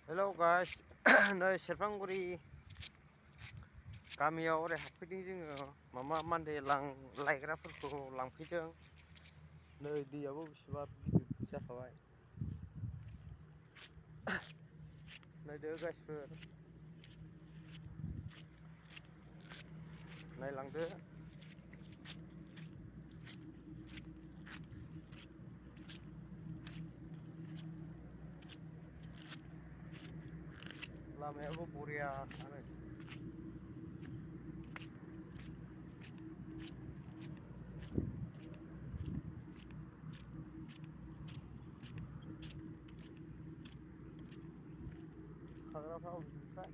hello guys नै सेरफांगुरि गामियाव ओरै हाबफैदों जोङो माबा मान्दे लायग्राफोरखौ लांफैदों नै दैयाबो बेसेबा गिदिर जाखाबाय नायदो गाइसफोर नायलांदो लामायाबो बरियानो थाग्राफ्रा अबेनिफ्राय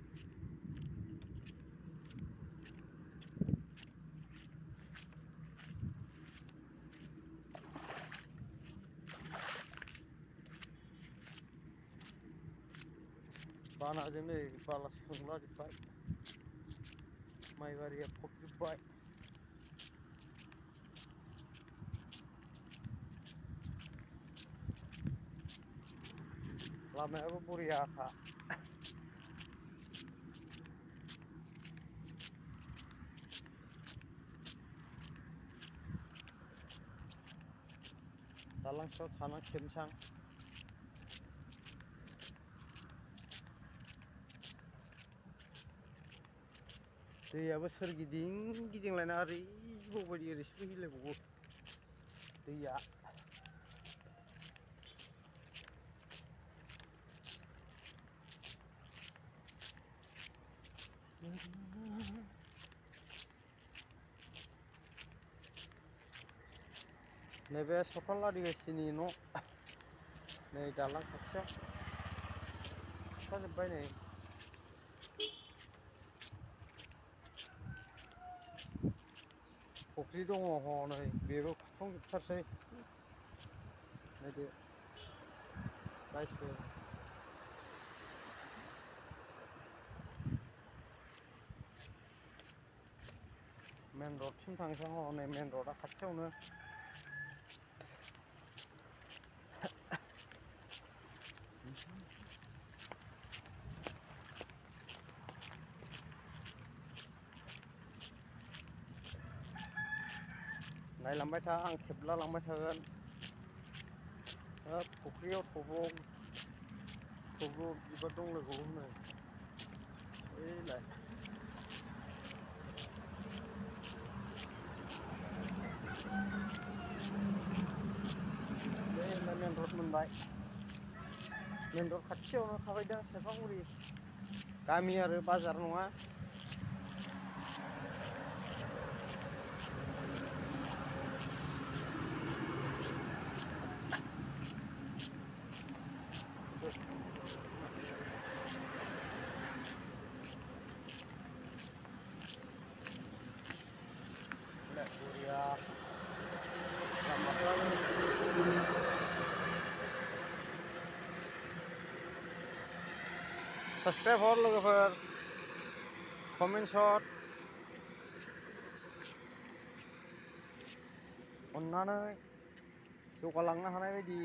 बानाजों नै बाला सोमलाजोब्बाय माइबारिया फबजोब्बाय लामायाबो बरियाखा दालां सायाव थाना खेबनोसां दैयाबो सोरगिदिं गिदिंलायना ओरै बायदि ओरै सोहैलायबावो दैया नैबे सफालारि गायसिनि न' नै दालां खाथियाव खुरखाजोब्बाय नै फख्रि दङ हनै बेबो खुरखाजोबथारसै नायदो गाइसफोर मेन रडसिम थांसै हनै मेन रडआ खाथियावनो नायलांबाय था आं खेबला लांबाय थागोन हाब फख्रियाव थब्ल' बिबार दंलायबावो नै ओइलाय मेन रड मोनबाय मेन रड खाथियावनो थाबायदा सेरफांगुरि गामि आरो बाजार नङा बरिया लामाफ्राबो साबसक्राइब हर लोगोफोर कमेन्ट हर अननानै जौगालांनो हानाय बायदि